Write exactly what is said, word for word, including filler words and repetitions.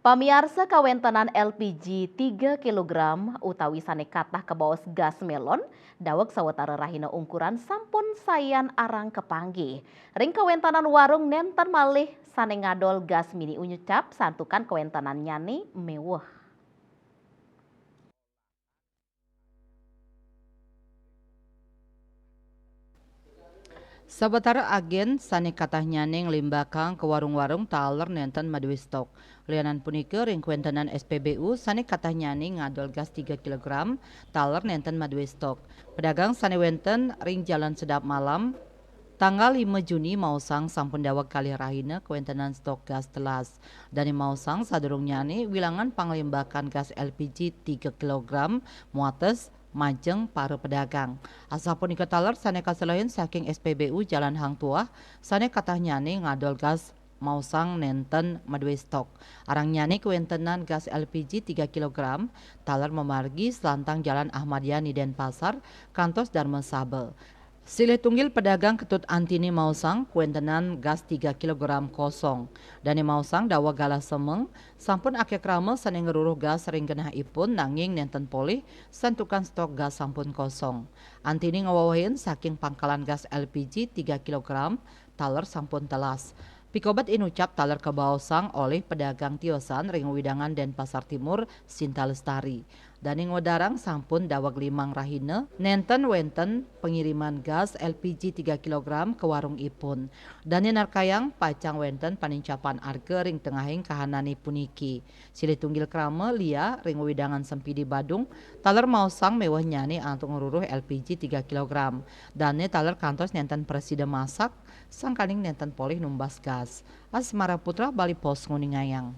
Pamiarsa, kawéntenan L P G tiga kilogram utawi sané katah kabaos gas mélon, daweg sawatara rahina ungkuran sampun sayan arang kapanggih. Ring kawéntenan warung nénten malih sané ngadol gas mini unyucap santukan kawéntenannyané méweh. Sawatara agén sané katahnyané nglimbakang ka warung-warung taler nénten madué stok. Lianan punika, ring kawéntenan S P B U sané katahnyané ngadol gas tiga kilogram taler nénten madué stok. Pedagang sané wénten ring Jalan Sedap Malam, tanggal lima Juni maosang sampun daweg kalih rahina kawéntenan stok gas telas. Dané maosang sadurungnyané wilangan panglimbakan gas L P G tiga kilogram muates majeng para pedagang. Asapunika taler sané kaselehin saking S P B U Jalan Hang Tuah, sané katahnyané ngadol gas maosang nénten madué stok. Arangnyané kawéntenan gas L P G tiga kilogram taler mamargi selantang Jalan Ahmad Yani Denpasar kantos Darma Saba. Silih tunggil pedagang Ketut Antini maosang kawéntenan gas tiga kilogram kosong. Dané maosang daweg galah semeng, sampun akéh krama sané ngruruh gas ring genahipun, nanging nénten polih santukan stok gas sampun kosong. Antini ngawewehin saking pangkalan gas L P G tiga kilogram taler sampun telas. Pikobet inucap taler kabaosang olih pedagang tiosan ring wewidangan Denpasar Timur, Sinta Lestari. Dané ngwedarang sampun daweg limang rahina nénten wénten pangiriman gas L P G tiga kilogram ka warungipun. Dané narkayang pacang wénten panincapan arga ring tengahing kahanané puniki. Silih tunggil krama Lia ring wewidangan Sempidi, Badung, taler maosang méwehnyané antuk ngruruh L P G tiga kilogram. Dané taler kantos nénten prasida masak, sangkaning nénten polih numbas gas. Asmara Putra, Bali Post, nguningayang.